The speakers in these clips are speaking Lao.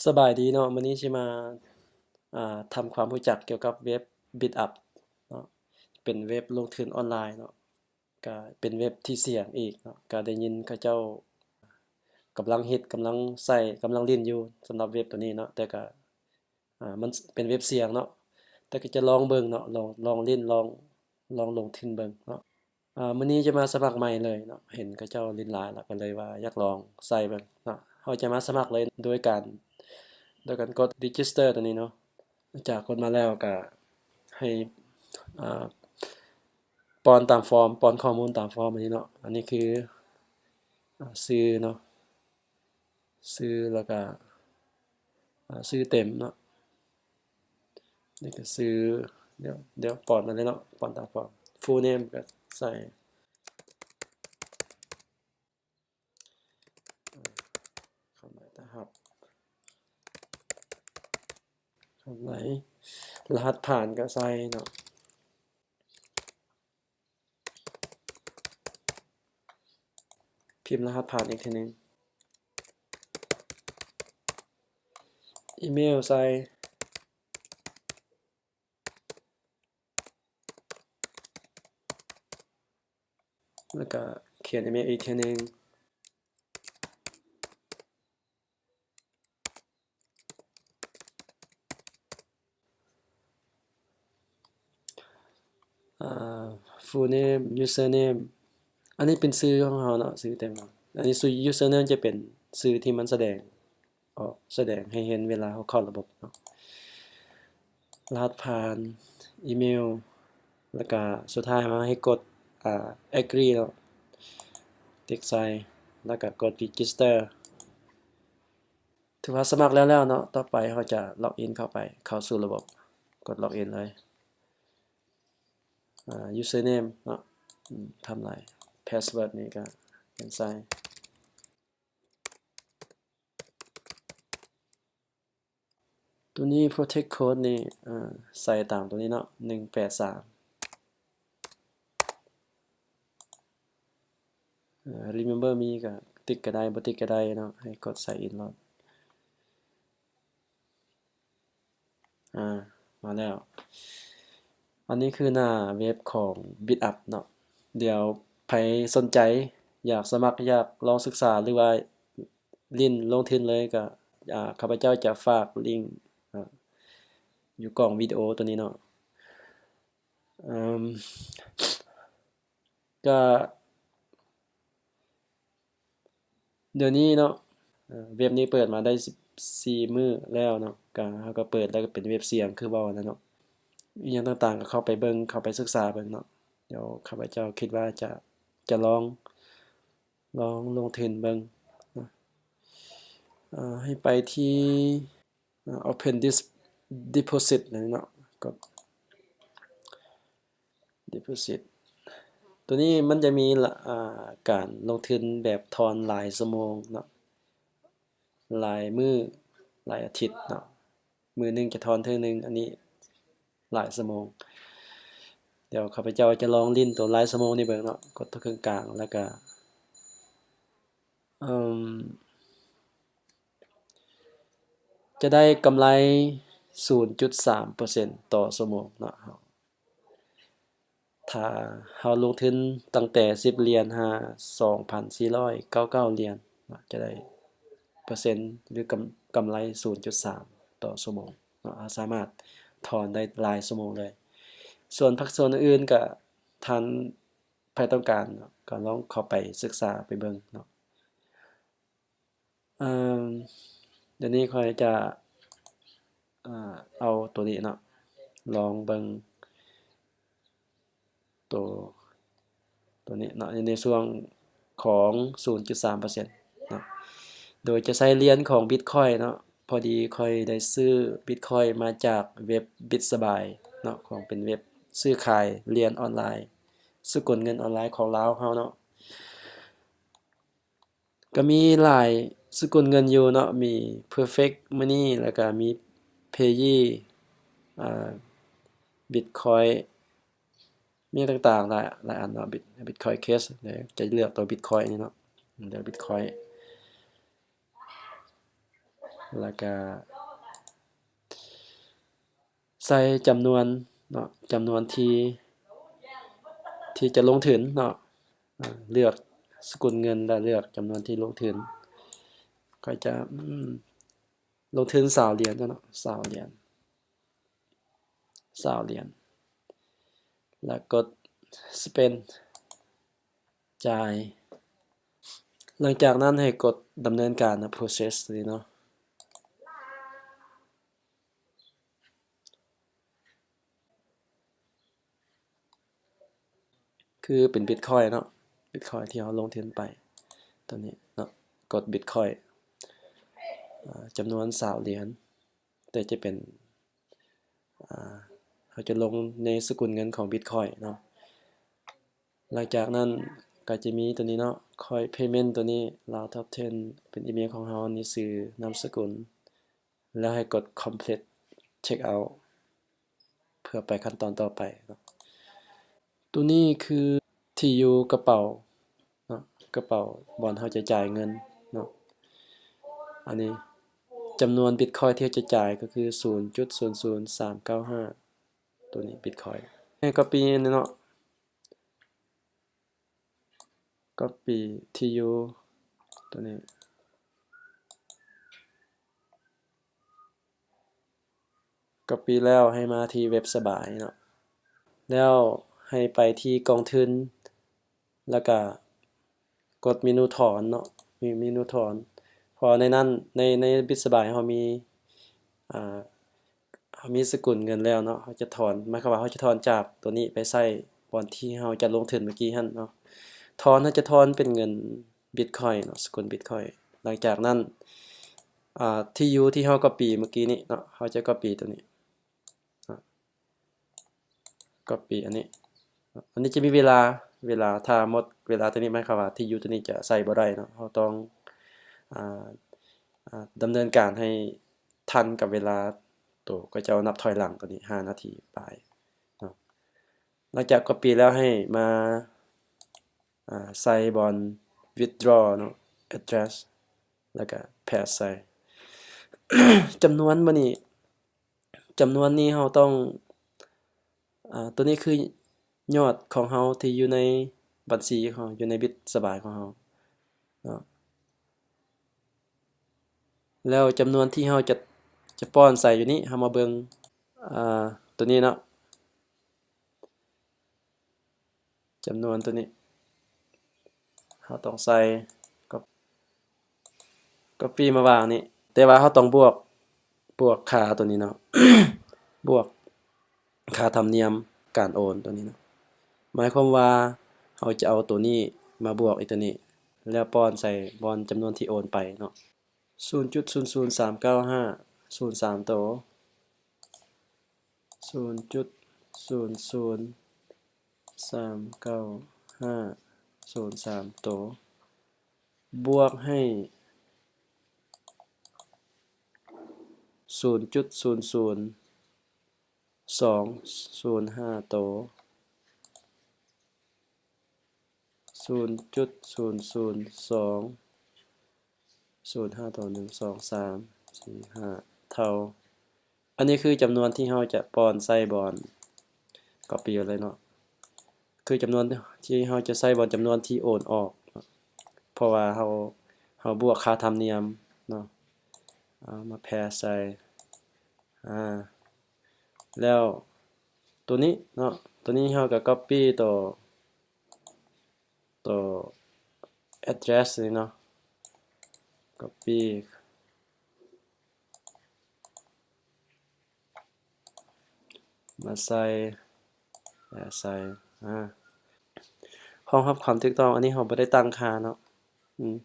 ສະບາຍດີເນາະ, ມື້ນີ້ຊິມາ ອ່າ ທຳຄວາມຮູ້ຈັກກ່ຽວກັບເວັບ BitUp ເນາະ, ເປັນເວັບລົງທຶນອອນລາຍເນາະ, ກະເປັນເວັບທີ່ສ່ຽງອີກເນາະ, ກະໄດ້ຍິນເຂົາເຈົ້າກຳລັງຮິດ ກຳລັງໃຊ້ ກຳລັງຫຼິ້ນຢູ່ສຳລັບເວັບໂຕນີ້ເນາະ, ແຕ່ກະ ອ່າ ມັນເປັນເວັບສ່ຽງເນາະ, ແຕ່ກໍຈະລອງເບິ່ງເນາະ, ລອງ ລອງຫຼິ້ນ ລອງ ລອງລົງທຶນເບິ່ງເນາະ. ອ່າ ມື້ນີ້ຈະມາສະໝັກໃໝ່ເລີຍເນາະ, ເຫັນເຂົາເຈົ້າຫຼິ້ນຫຼາຍແລ້ວ ກໍເລີຍວ່າຢາກລອງໃຊ້ເບິ່ງເນາະ. ເຮົາຈະມາສະໝັກເລີຍໂດຍການ ໂດຍການກົດ register ຕົວນີ້ເນາະ. ຈາກກົດມາແລ້ວກໍໃຫ້ ອ່າ ປ້ອນຕາມຟອມ ປ້ອນຂໍ້ມູນຕາມຟອມອັນນີ້ເນາະ. ອັນນີ້ຄື ອ່າ ຊື່ເນາະ, ຊື່ ແລ້ວກະ ອ່າ ຊື່ເຕັມເນາະ, ນີ້ກະຊື່ ດຽວ ດຽວປ້ອນມາເລີຍເນາະ, ປ້ອນຕາມຟອມ. Full name ກະໃສ່ ຄວາມໝາຍຖ້າຮັບ ຄວາມໝາຍ ລະຫັດຜ່ານກະໃສ່ເນາະ. ພິມລະຫັດຜ່ານອີກເທື່ອໜຶ່ງ, ອີເມວໃສ່ ແລ້ວກະຂຽນອີເມວອີກເທື່ອໜຶ່ງ. ອ່າ full name, username ອັນນີ້ເປັນຊື່ຂອງເຮົາເນາະ, ຊື່ເຕັມເຮົາ. ອັນນີ້ຊື່ username ຈະເປັນຊື່ທີ່ມັນສະແດງອອກ ສະແດງໃຫ້ເຫັນເວລາເຮົາເຂົ້າລະບົບເນາະ, ລະຫັດຜ່ານ, ອີເມວ ແລ້ວກະສຸດທ້າຍມາໃຫ້ກົດ ອ່າ agree ເນາະ, ຕິກໃສ່ ແລ້ວກະກົດ register. ຖືວ່າສະໝັກແລ້ວໆເນາະ, ຕໍ່ໄປເຮົາຈະ login ເຂົ້າໄປ ເຂົ້າສູ່ລະບົບ, ກົດ login ເລີຍ. ອ່າ username ເນາະ, ອືມ ທຳລາຍ password ນີ້ກະຂຽນໃສ່. ຕົວນີ້ protect code ນີ້ ເອີ ໃສ່ຕາມຕົວນີ້ເນາະ ໜຶ່ງແປດສາມ. ເອີ remember me ກະຕິກກະໄດ້ ບໍ່ຕິກກະໄດ້ເນາະ, ໃຫ້ກົດ sign in ໂລດ. ອ່າ ມາແລ້ວ. ອັນນີ້ຄືໜ້າເວັບຂອງ BitUp ເນາະ. ດຽວໃຜສົນໃຈຢາກສະໝັກ ຢາກລອງສຶກສາ ຫຼືວ່າຫຼິ້ນລົງທຶນເລີຍ ກະ ອ່າ ຂ້າພະເຈົ້າຈະຝາກລິ້ງ ອ່າ ຢູ່ກ່ອງວິດີໂອຕົວນີ້ເນາະ. ເອີ ກະ ດຽວນີ້ເນາະ ເອີ ເວັບນີ້ເປີດມາໄດ້ສິບສີ່ມື້ແລ້ວເນາະ, ກະ ເຮົາກະເປີດແລ້ວກະເປັນເວັບສ່ຽງຄືເວົ້າຫັ້ນແຫຼະເນາະ. ອີ່ຫຍັງຕ່າງໆກະເຂົ້າໄປເບິ່ງ ເຂົ້າໄປສຶກສາເບິ່ງເນາະ. ດຽວຂ້າພະເຈົ້າຄິດວ່າຈະ ຈະລອງ ລອງລົງທຶນເບິ່ງເນາະ. ເອີ ໃຫ້ໄປທີ່ ອ່າ open this deposit ນີ້ເນາະ, ກົດ deposit. ຕົວນີ້ມັນຈະມີ ອ່າ ການລົງທຶນແບບທອນຫຼາຍຊົ່ວໂມງເນາະ, ຫຼາຍມື້ ຫຼາຍອາທິດເນາະ, ມື້ໜຶ່ງຈະທອນເທື່ອໜຶ່ງ, ອັນນີ້ຫຼາຍຊົ່ວໂມງ. ດຽວຂ້າພະເຈົ້າຈະລອງຫຼິ້ນຕົວຫຼາຍຊົ່ວໂມງນີ້ເບິ່ງເນາະ, ກົດຕົວເຄິ່ງກາງ ແລ້ວກະ ເອີ ຈະໄດ້ກຳໄລສູນຈຸດສາມເປີເຊັນຕໍ່ຊົ່ວໂມງເນາະ. ຖ້າເຮົາລົງທຶນຕັ້ງແຕ່ສິບຫຼຽນຫາສອງພັນສີ່ຮ້ອຍເກົ້າສິບເກົ້າຫຼຽນເນາະ, ຈະໄດ້ເປີເຊັນ ຫຼື ກຳ ກຳໄລສູນຈຸດສາມຕໍ່ຊົ່ວໂມງເນາະ, ເຮົາສາມາດຖອນໄດ້ຫຼາຍຊົ່ວໂມງເລີຍ. ສ່ວນພາກສ່ວນອື່ນກະ ທ່ານໃຜຕ້ອງການເນາະ ກະລອງເຂົ້າໄປສຶກສາໄປເບິ່ງເນາະ. ເອີ ດຽວນີ້ຂ້ອຍຈະ ເອີ ເອົາຕົວນີ້ເນາະ ລອງເບິ່ງໂຕ ຕົວນີ້ເນາະ ຢູ່ໃນຊ່ວງຂອງສູນຈຸດສາມເປີເຊັນເນາະ, ໂດຍຈະໃຊ້ຫຼຽນຂອງ Bitcoin ເນາະ. ພໍດີຂ້ອຍໄດ້ຊື້ Bitcoin ມາຈາກເວັບ Bitsabay ເນາະ, ຂອງ ເປັນເວັບຊື້ຂາຍຫຼຽນອອນລາຍ ສະກຸນເງິນອອນລາຍຂອງລາວເຮົາເນາະ. ກະມີຫຼາຍສະກຸນເງິນຢູ່ເນາະ, ມີ Perfect Money ແລ້ວກະມີ Payee ອ່າ Bitcoin ມີຕ່າງໆຫຼາຍ ຫຼາຍອັນເນາະ, Bit- Bitcoin Cash ເນາະ, ຈະເລືອກຕົວ Bitcoin ນີ້ເນາະ, ເລືອກ Bitcoin. ແລ້ວກະໃສ່ຈຳນວນເນາະ ຈຳນວນທີ່ ທີ່ຈະລົງທຶນເນາະ ອາ ເລືອກສະກຸນເງິນ ແລະ ເລືອກຈຳນວນທີ່ລົງທຶນ. ຂ້ອຍຈະ ອືມ ລົງທຶນຊາວຫຼຽນເນາະ ຊາວຫຼຽນ ຊາວຫຼຽນ ແລ້ວກົດ spend ຈ່າຍ. ຫຼັງຈາກນັ້ນໃຫ້ກົດດຳເນີນການ process ນີ້ເນາະ ຄືເປັນ Bitcoin ເນາະ Bitcoin ທີ່ເຮົາລົງທຶນໄປ ຕົວນີ້ເນາະ ກົດ Bitcoin ອາ ຈຳນວນຊາວຫຼຽນ ແຕ່ຈະເປັນ ອາ ເຮົາຈະລົງໃນສະກຸນເງິນຂອງ Bitcoin ເນາະ. ຫຼັງຈາກນັ້ນກໍຈະມີຕົວນີ້ເນາະ Coin Payment ຕົວນີ້ Last Top Ten ເປັນອີເມວຂອງເຮົາ ນີ້ຊື່ ນາມສະກຸນ ແລ້ວໃຫ້ກົດ Complete Checkout ເພື່ອໄປຂັ້ນຕອນຕໍ່ໄປເນາະ. ຕົວນີ້ຄືທີ່ຢູ່ກະເປົາເນາະ ກະເປົາບ່ອນເຮົາຈະຈ່າຍເງິນເນາະ. ອັນນີ້ຈຳນວນ Bitcoin ທີ່ເຮົາຈະຈ່າຍກໍຄື ສູນຈຸດສູນສູນສາມເກົ້າຫ້າ ຕົວນີ້ Bitcoin. ໃຫ້ Copy ອັນນີ້ເນາະ Copy ທີ່ຢູ່ຕົວນີ້ Copy ແລ້ວໃຫ້ມາທີ່ເວັບສະບາຍເນາະ ແລ້ວໃຫ້ໄປທີ່ກອງທຶນ ແລ້ວກະກົດເມນູຖອນເນາະ ມີເມນູຖອນ ເພາະວ່າໃນນັ້ນ ໃນ ໃນບິດສະບາຍເຮົາມີ ອາ ເຮົາມີສະກຸນເງິນແລ້ວເນາະ ເຮົາຈະຖອນ ໝາຍຄວາມວ່າເຮົາຈະຖອນຈາກຕົວນີ້ໄປໃຊ້ບ່ອນທີ່ເຮົາຈະລົງທຶນເມື່ອກີ້ຫັ້ນເນາະ ຖອນ ເຮົາຈະຖອນເປັນເງິນ Bitcoin ເນາະ ສະກຸນ Bitcoin. ຫຼັງຈາກນັ້ນ ອາ ທີ່ຢູ່ທີ່ເຮົາ Copy ເມື່ອກີ້ນີ້ເນາະ ເຮົາຈະ Copy ຕົວນີ້ Copy ອັນນີ້ ອັນນີ້ຈະມີເວລາ ເວລາ ຖ້າໝົດເວລາຕົວນີ້ ໝາຍຄວາມວ່າທີ່ຢູ່ຕົວນີ້ຈະໃຊ້ບໍ່ໄດ້ເນາະ ເຮົາຕ້ອງ ອາ ອາ ດຳເນີນການໃຫ້ທັນກັບເວລາ ໂຕເຂົາເຈົ້ານັບຖອຍຫຼັງຕົວນີ້ ຫ້ານາທີປາຍເນາະ. ຫຼັງຈາກ Copy ແລ້ວໃຫ້ມາ ອາ ໃສ່ບ່ອນ Withdraw ເນາະ Address ແລ້ວກະ Paste ໃສ່ ຈຳນວນມື້ນີ້ ຈຳນວນນີ້ເຮົາຕ້ອງ ອາ ຕົວນີ້ຄືຍອດຂອງເຮົາທີ່ຢູ່ໃນບັນຊີຂອງເຮົາ ຢູ່ໃນບິດສະບາຍຂອງເຮົາເນາະ ແລ້ວຈຳນວນທີ່ເຮົາຈະ ຈະປ້ອນໃສ່ຢູ່ນີ້ ເຮົາມາເບິ່ງ ອາ ຕົວນີ້ເນາະ ຈຳນວນຕົວນີ້ ເຮົາຕ້ອງໃສ່ Copy ມາວາງນີ້ ແຕ່ວ່າເຮົາຕ້ອງບວກ ບວກຄ່າຕົວນີ້ເນາະ ບວກຄ່າທຳນຽມການໂອນຕົວນີ້ເນາະ ໝາຍຄວາມວ່າເຮົາຈະເອົາຕົວນີ້ມາບວກອີກຕົວນີ້ ແລ້ວປ້ອນໃສ່ບ່ອນຈຳນວນທີ່ໂອນໄປເນາະ ສູນຈຸດສູນສູນສາມເກົ້າຫ້າ ສູນສາມໂຕ ສູນຈຸດສູນສູນສາມເກົ້າຫ້າ ສູນສາມໂຕ ບວກໃຫ້ ສູນຈຸດສູນສູນສອງສູນຫ້າໂຕ ສູນຈຸດສູນສູນສອງສູນຫ້າໂຕ ໜຶ່ງ ສອງ ສາມ ສີ່ ຫ້າ ເທົ່າ ອັນນີ້ຄືຈຳນວນທີ່ເຮົາຈະປ້ອນໃສ່ບ່ອນ Copy ໄວ້ເລີຍເນາະ ຄືຈຳນວນທີ່ເຮົາຈະໃສ່ບ່ອນຈຳນວນທີ່ໂອນອອກ ເພາະວ່າເຮົາ ເຮົາບວກຄ່າທຳນຽມເນາະ ເອົາມາ Paste ໃສ່ ອາ ແລ້ວຕົວນີ້ເນາະ ຕົວນີ້ເຮົາກໍ Copy ຕົວ ຕົວ Address ນີ້ເນາະ Copy ມາໃສ່ ແລ້ວໃສ່ ອາ ຮອງຮັບຄວາມຖືກຕ້ອງ ອັນນີ້ເຮົາບໍ່ໄດ້ຕັ້ງຄ່າເນາະ ອືມ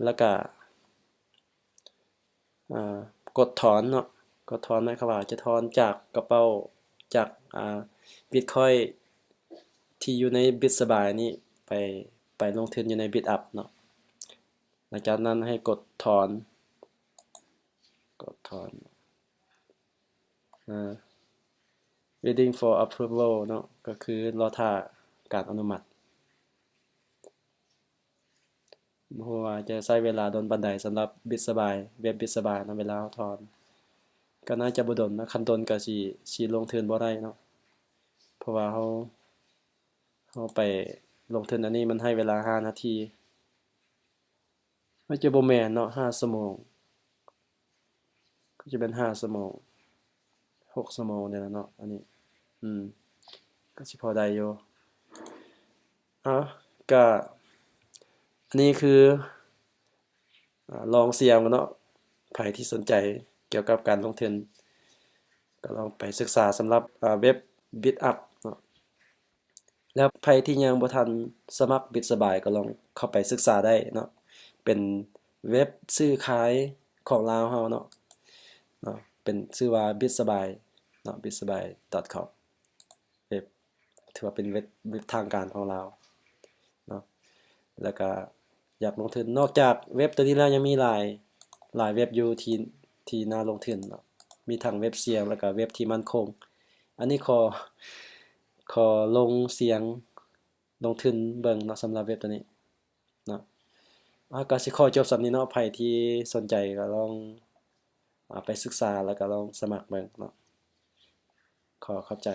ແລ້ວກະ ອາ ກົດຖອນເນາະ ກົດຖອນໝາຍຄວາມວ່າຈະຖອນຈາກກະເປົາ ຈາກ ອາ Bitcoin ທີ່ຢູ່ໃນບິດສະບາຍນີ້ໄປ ໄປລົງທຶນຢູ່ໃນ BitUp ເນາະ ຫຼັງຈາກນັ້ນໃຫ້ກົດຖອນ ກົດຖອນ ອາ waiting for approval ເນາະ ກໍຄືລໍຖ້າການອະນຸມັດ. ບໍ່ຮູ້ວ່າຈະໃຊ້ເວລາດົນປານໃດສຳລັບບິດສະບາຍ ເວັບບິດສະບາຍເນາະ ເວລາເຮົາຖອນ ກໍໜ້າຈະບໍ່ດົນເນາະ ຄັນດົນກໍຊິ ຊິລົງທຶນບໍ່ໄດ້ເນາະ ເພາະວ່າເຮົາ ເຮົາໄປລົງທຶນອັນນີ້ ມັນໃຫ້ເວລາຫ້ານາທີ ມັນຈະບໍ່ແມ່ນເນາະ ຫ້າຊົ່ວໂມງ ກໍຈະເປັນຫ້າຊົ່ວໂມງ ຫົກຊົ່ວໂມງນີ້ແຫຼະເນາະ ອັນນີ້ ອືມ ກໍຊິພໍໄດ້ຢູ່ ເອົາ ກະ ອັນນີ້ຄື ອາ ລອງສຽງເນາະ ໃຜທີ່ສົນໃຈກ່ຽວກັບການລົງທຶນ ກໍລອງໄປສຶກສາສຳລັບ ອາ ເວັບບິດອັບເນາະ ແລ້ວໃຜທີ່ຍັງບໍ່ທັນສະໝັກບິດສະບາຍ ກໍລອງເຂົ້າໄປສຶກສາໄດ້ເນາະ ເປັນເວັບຊື້ຂາຍຂອງລາວເຮົາເນາະ ເນາະ ເປັນ ຊື່ວ່າບິດສະບາຍເນາະ ບິດສະບາຍດອດຄອມ ເວັບ ຖືວ່າເປັນເວັບ ເວັບທາງການຂອງລາວເນາະ ແລ້ວກະຢາກລົງທຶນ ນອກຈາກເວັບໂຕນີ້ແລ້ວ ຍັງມີຫຼາຍ ຫຼາຍເວັບຢູ່ທີ່ ທີ່ໜ້າລົງທຶນເນາະ ມີທັງເວັບສ່ຽງ ແລ້ວກະເວັບທີ່ໝັ້ນຄົງ ອັນນີ້ຂໍ ຂໍລົງສຽງລົງທຶນເບິ່ງເນາະ ສຳລັບເວັບໂຕນີ້ເນາະ ອາ ກໍຊິຂໍຈົບສ່ຳນີ້ເນາະ ໃຜທີ່ສົນໃຈກໍລອງ ອາ ໄປສຶກສາ ແລ້ວກໍລອງສະໝັກເບິ່ງເນາະ ຂໍຂອບໃຈ.